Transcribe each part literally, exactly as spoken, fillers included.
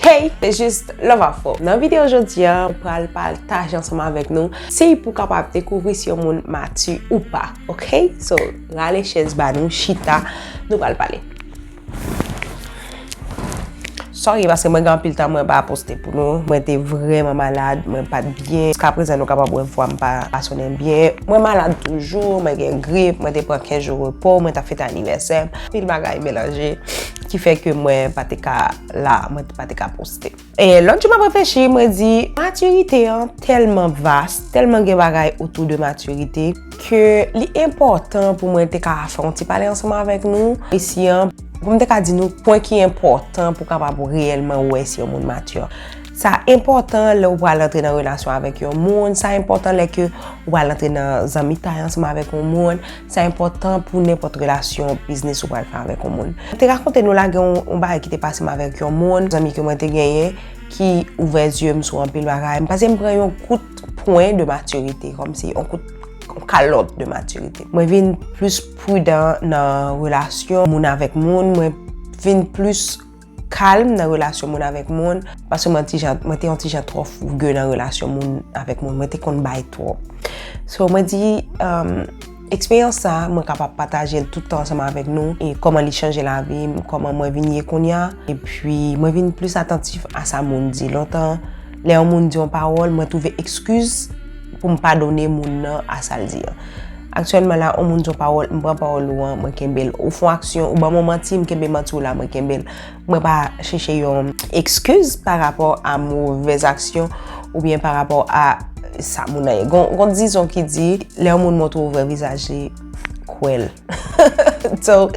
Hey, se Just Love Afro. Nan videyo jodi a, mwen pral pataje ansanm avèk nou konsèy pou kapab dekouvri si yon moun mati ou pa. Ok? So, rale chèz ba nou, chita, nou pral pale. Sorry, paske mwen gen anpil tan mwen pa poste pou nou. Mwen te vrèman malad, mwen pa t byen. Jiska prezan nou kapab wè vwa m pa, pa sonnen byen. Mwen malad toujou, mwen gen grip, mwen te pran kenz jou repo, mwen t ap fete anivèsè m. Anpil bagay melanje ki fè ke mwen pa te ka la, mwen pa te ka poste. E lòt jou m ap reflechi, mwen di, matirite an tèlman vas, tèlman gen bagay otou de matirite, ke li enpòtan pou mwen te ka fè yon ti pale ansanm avèk nou isi an, pou m te ka di nou pwen ki enpòtan pou kapab reyèlman wè si yon moun mati. Sa enpòtan lè w pral antre nan relasyon avèk yon moun, sa enpòtan lè ke w pral antre nan zanmitay ansanm avèk yon moun, sa enpòtan pou nenpòt relasyon biznis ou pral fè avèk yon moun. M te rakonte nou la gen yon, yon bagay ki te pase m avèk yon moun, zanmi ke mwen te genyen, ki ouvè zye m sou anpil bagay. Paske m pran yon kout pwen de matirite, kòmsi yon kout yon kalòt de matirite. Mwen vin plis pridan nan relasyon moun avèk moun, mwen vin plis kalm nan relasyon moun avèk moun, paske mwen ti jan, mwen te yon ti jan twò fouge nan relasyon moun avèk moun, mwen te konn bay twòp. So, mwen di, um, eksperyans sa, mwen kapab pataje l tout tan ansanm avèk nou, e kòman li chanje lavi m, kòman mwen vin ye kounye a, epi mwen vin plis atantif a sa moun di. Lontan, lè yon moun di yon pawòl, mwen twouve ekskiz pou m padone moun nan a sa l di an. Aktyèlman la, yon moun di yon pawòl, m pran pawòl ou an, mwen kenbe l. Ou fè yon aksyon, ou ban m yon manti, m kenbe manti w la, mwen kenbe l. Mwen pa chèche yon ekskiz pa rapò a movèz aksyon oubyen pa rapò a sa moun nan ye. Gon, gon dizon ki di, lè yon moun montre w vrè vizaj li, kwè l. So,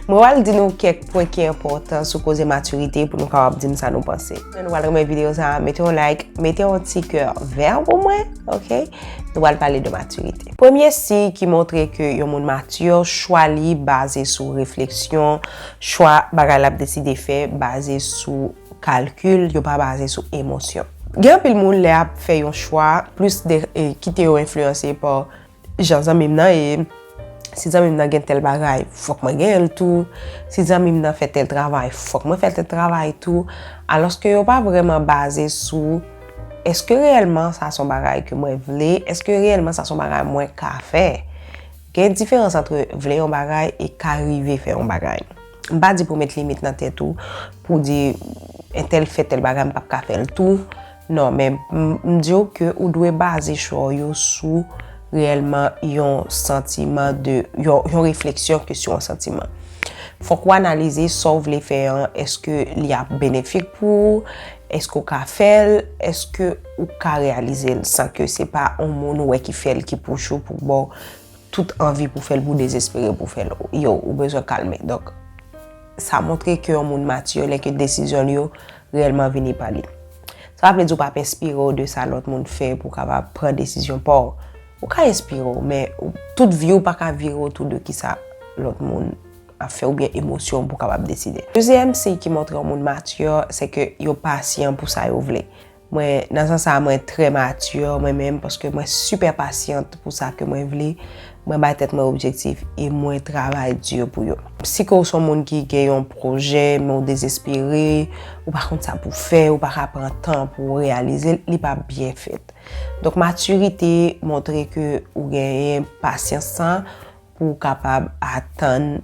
mwen pral di nou kèk pwen ki enpòtan sou koze matirite pou nou kapab di m sa nou panse. Nou pral renmen videyo sa, mete yon like, mete yon ti kè vè pou mwen, ok? Nou pral pale de matirite. Premye siy ki montre ke yon moun mati, chwa li baze sou refleksyon, chwa bagay l ap deside fè baze sou kalkil, yo pa baze sou emosyon. Gen anpil moun lè ap fè yon chwa, plis de, e, kite yo enfliyanse pa jan zanmi m nan ye. Si zanmi m nan gen tèl bagay, fòk mwen genyen l tou. Si zanmi m nan fè tèl travay, fòk mwen fè tèl travay tou. Alòske yo pa vrèman baze sou, èske reyèlman sa se yon bagay ke mwen vle? Èske reyèlman sa se yon bagay mwen ka fè? Gen diferans ant vle yon bagay e ka rive fè yon bagay. M pa di pou w met limit nan tèt ou, pou w di, entèl fè tèl bagay, m p ap ka fè l tou. Non, men m, m di w ke ou dwe baze chwa w yo sou reyèlman yon santiman de, yon, yon refleksyon ke sou yon santiman. Fòk w analize sa w vle fè an, èske li ap benefik pou ou, èske w ka fè l, èske ou ka reyalize l san ke se pa yon moun ou wè ki fè l ki pouche w pou ba w tout anvi pou fè l, pou dezespere pou fè l. Yo, ou bezwen kalme. Donk, sa montre ke yon moun mati lè ke desizyon l yo reyèlman vini pa li. Sa pa vle di w p ap enspire w de sa lòt moun fè pou w kapab pran desizyon pa w. Ou ka enspire w, men ou, tout vi w pa ka vire otou de kisa lòt moun ap fè oubyen emosyon w pou w kapab deside. Dezyèm siy ki montre yon moun mati, se ke yo pasyan pou sa yo vle. Mwen, nan sans sa, mwen trè mati, mwen menm, paske mwen sipè pasyant pou sa ke mwen vle. Mwen bay tèt mwen objektif e mwen travay di pou yo. Si ke w se yon moun ki gen yon pwojè, men w dezespere, ou pa konn sa pou w fè, ou pa ka pran tan pou w reyalize l, li p ap byen fèt. Donk, matirite montre ke ou genyen pasyans lan, pou w kapab atann,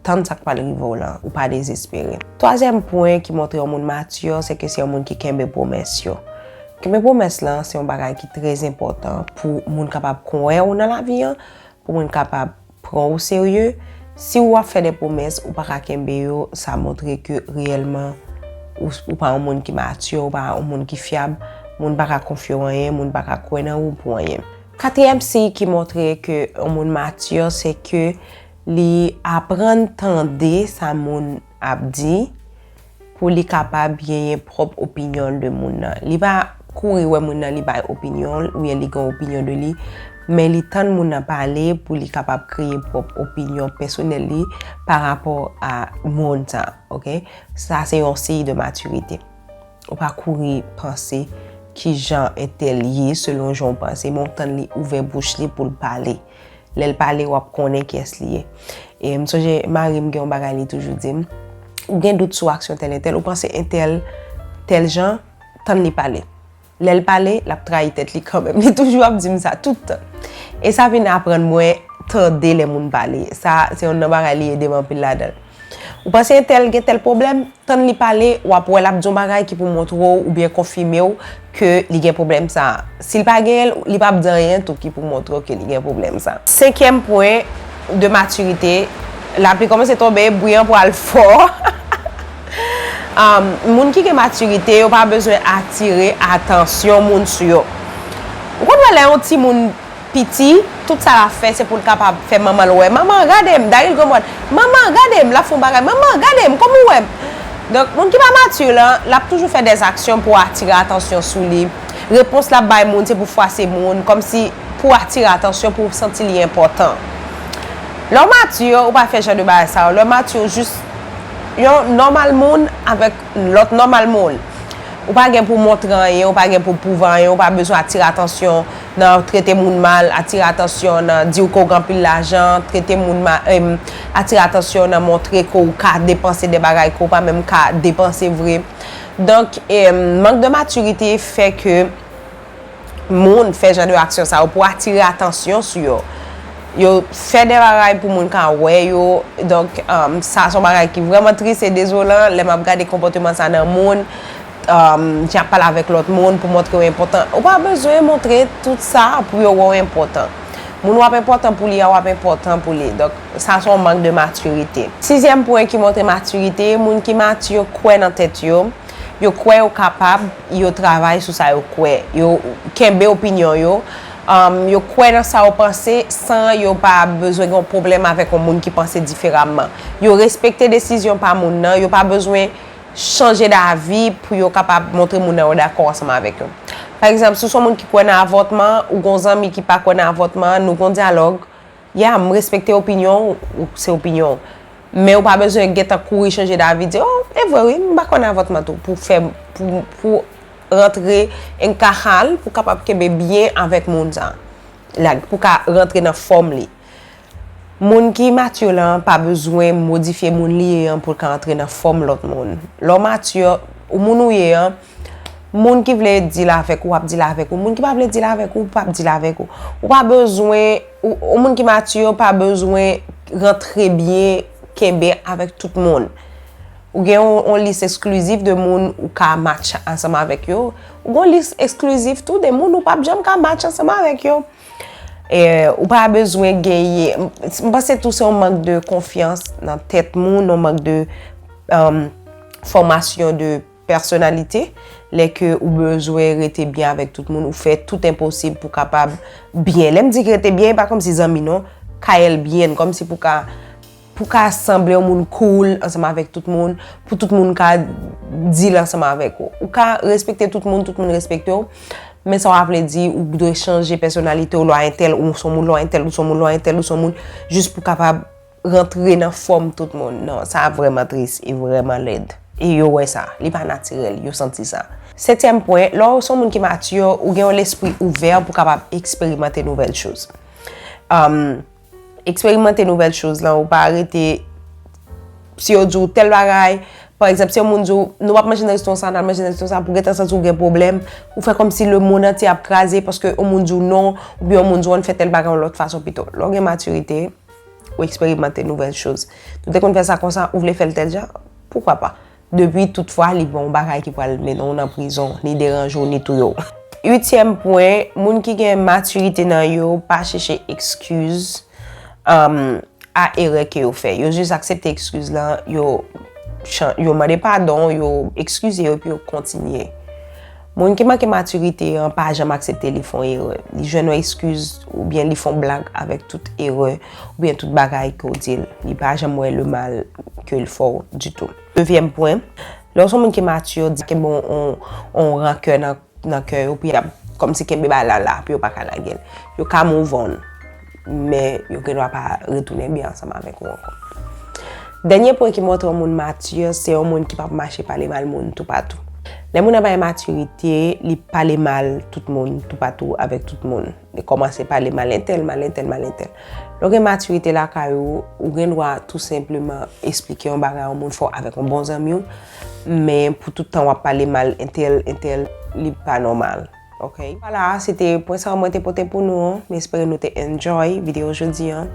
tann sa k pral rive w lan, ou pa dezespere. Twazyèm pwen ki montre yon moun mati, se ke se yon moun ki kenbe pwomès yo. Kenbe pwomès lan, se yon bagay ki trè enpòtan pou moun kapab kwè w nan lavi an, pou moun kapab pran w serye. Si w ap fè de pwomès, ou pa ka kenbe yo, sa montre ke reyèlman, ou, ou pa yon moun ki mati, ou pa yon moun ki fyab, moun pa ka konfye w anyen, moun pa ka kwè nan ou pou anyen. Katriyèm siy ki montre ke yon moun mati, se ke li aprann tande sa moun ap di pou li kapab genyen pwòp opinyon l de moun nan. Li pa kouri wè moun nan, li bay opinyon l, oubyen li gen opinyon de li, men li tann moun nan pale pou li kapab kreye pwòp opinyon pèsonèl li pa rapò a moun sa, ok? Sa se yon siy de matirite. Ou pa kouri panse kijan entèl ye selon jan w panse, men w tann li ouvè bouch li pou l pale. Lè l pale, w ap konnen kiyès li ye. E m sonje mari m gen yon bagay li toujou di m, ou gen dout sou aksyon tèl entèl, ou panse entèl tèl jan, tann li pale. Lè l pale, l ap trayi tèt li kanmenm. Li toujou ap di m sa tout tan. E sa vin aprann mwen tande lè moun pale. Sa, se youn nan bagay li ede m anpil ladan l. Ou panse entèl gen tèl pwoblèm, tann li pale, w ap wè l ap di yon bagay ki pou montre w oubyen konfime w ke li gen pwoblèm sa a. Si l pa genyen l, li p ap di anyen tou ki pou montre w ke li gen pwoblèm sa a. Senkyèm pwen de matirite, lapli kòmanse tonbe, bri an pral fò. Um, moun ki gen matirite, yo pa bezwen atire atansyon moun sou yo. Ou konn wè lè yon timoun piti, tout sa l ap fè, se pou l kapab fè manman l wè. Manman, gade m, Daryl Grandmòt. Manman, gade m, l ap fè yon bagay. Manman, gade m, kòman w wè m? Donk, moun ki pa mati lan, l ap toujou fè dèzaksyon pou atire atansyon sou li. Repons l ap bay moun, se pou fwase moun, kòmsi pou atire atansyon, pou santi li enpòtan. Lè w mati, ou pa fè jan de bagay sa yo. Lè w mati, ou jis yon nòmal moun avèk lòt nòmal moun. Ou pa gen pou montre anyen, ou pa gen pou pwouve anyen, ou pa bezwen atire atansyon nan trete moun mal, atire atansyon nan di w ke w gen anpil lajan, trete moun mal, em, atire atansyon nan montre ke w ka depanse de bagay ke w pa menm ka depanse vre. Donk, em, mank de matirite fè ke moun fè jan de aksyon sa yo pou atire atansyon sou yo. Yo fè de bagay pou moun ka wè yo. Donk, um, sa se yon bagay ki vrèman tris e dezolan lè m ap gade konpòteman sa nan moun. Um, jan ap pale avèk lòt moun pou montre yo enpòtan. Ou pa bezwen montre tout sa pou yo wè w enpòtan. Moun w ap enpòtan pou li a, w ap enpòtan pou li. Donk, sa se yon mank de matirite. Sizyèm pwen ki montre matirite, moun ki mati yo kwè nan tèt yo. Yo kwè yo kapab, yo travay sou sa yo kwè. Yo kenbe opinyon yo. Um, yo kwè nan sa yo panse san yo pa bezwen gen yon pwoblèm avèk yon moun ki panse diferaman. Yo respekte desizyon pa moun nan, yo pa bezwen chanje davi pou yo kapab montre moun nan yo dakò ansanm avèk yo. Pa egzanp, si w se yon moun ki kwè nan avòtman, ou gen yon zanmi ki pa kwè nan avòtman, nou gen yon dyalòg, ya, m respekte opinyon w, ou se opinyon w. Men ou pa bezwen gentan kouri chanje davi, di, oh, e vre wi, m pa kwè nan avòtman tou, pou fè, pou, pou rantre, enkaha l, pou kapab kenbe byen avèk moun sa. Like, pou ka rantre nan fòm li. Moun ki mati lan pa bezwen modifye moun li ye an pou l ka antre nan fòm lòt moun. Lè w mati, ou moun ou ye an, moun ki vle deal avèk ou, ap deal avèk ou. Moun ki pa vle deal avèk ou, p ap deal avèk ou. Ou pa bezwen, ou, ou moun ki mati pa bezwen rantre byen, kenbe avèk tout moun. Ou gen yon, yon lis eksklizif de moun ou ka match ansanm avèk yo. Ou gen yon lis eksklizif tou de moun ou p ap janm ka match ansanm avèk yo. E, ou pa bezwen genyen, m, m panse tou se yon mank de konfyans nan tèt moun, yon mank de, um, fòmasyon de pèsonalite, lè ke ou bezwen rete byen avèk tout moun, ou fè tout enposib pou kapab byen. Lè m di rete byen, e pa kòmsi zanmi non, ka el bien, kòmsi pou ka pou ka sanble yon moun cool ansanm avèk tout moun, pou tout moun ka deal ansanm avèk ou. Ou ka respekte tout moun, tout moun respekte w, men sa w ap vle di, ou dwe chanje pèsonalite w lwa entèl, ou se yon moun lwa entèl, ou se yon moun lwa entèl, ou se yon moun, jis pou kapab rantre nan fòm tout moun. Non, sa vrèman tris e vrèman lèd. E yo wè sa, li pa natirèl, yo santi sa. Setyèm pwen, lè w se yon moun ki mati, ou gen yon lespri ouvè pou kapab eksperimante nouvèl choz. Um, eksperimante nouvèl choz lan, ou pa rete, si yo di w tèl bagay, pa egzanp, si yon moun di w, nou p ap manje nan restoran sa, n al manje nan restoran sa, pou gentan santi w gen pwoblèm, ou fè kòmsi lemonn antye ap kraze paske yon moun di w non, oubyen yon moun di w ann fè tèl bagay yon lòt fason pito. Lè w gen matirite, ou eksperimante nouvèl choz. Nou te konn fè sa konsa, ou vle fè l tèl jan, poukwa pa? Depi toutfwa li pa yon bagay ki pral mennen w nan prizon, ni deranje w, ni touye w. Uityèm pwen, moun ki gen matirite nan yo pa chèche ekskiz, um, a erè ke yo fè. Yo jis aksepte ekskiz lan, yo chan-, yo mande padon, yo ekskize yo, epi yo kontinye. Moun ki manke matirite an pa janm aksepte li fè yon erè. Li jwenn yon ekskiz oubyen li fè yon blag avèk tout erè oubyen tout bagay ke w di l. Li pa janm wè le mal ke l fè w ditou. Dezyèm pwen, lè w se yon moun ki mati, di kenbe yon, yon, yon rankè nan, nan kè yo pou y ap kòmsi kenbe bagay la la pou yo pa ka lage l. Yo ka move on, men yo gendwa pa retounen byen ansanm avèk ou ankò. Dènye pwen ki montre yon moun mati, se yon moun ki p ap mache pale mal moun toupatou. Lè moun nan pa gen matirite, li pale mal tout moun, toupatou avèk tout moun. Li kòmanse pale mal entèl, mal entèl, mal entèl. Lè w gen matirite lakay ou, ou gen dwa tou senpleman esplike yon bagay a yon moun, fè w avèk yon bon zanmi w, men pou tout tan w ap pale mal entèl, entèl, li pa nòmal. Ok. Vwala, se te pwen sa mwen te pote pou nou an. M espere nou te enjoy videyo jodi an.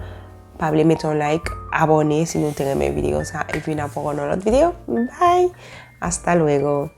Pa bliye mete yon like, abòne si nou te renmen videyo sa, epi n ap wè nan lòt videyo. Bye! Hasta luego!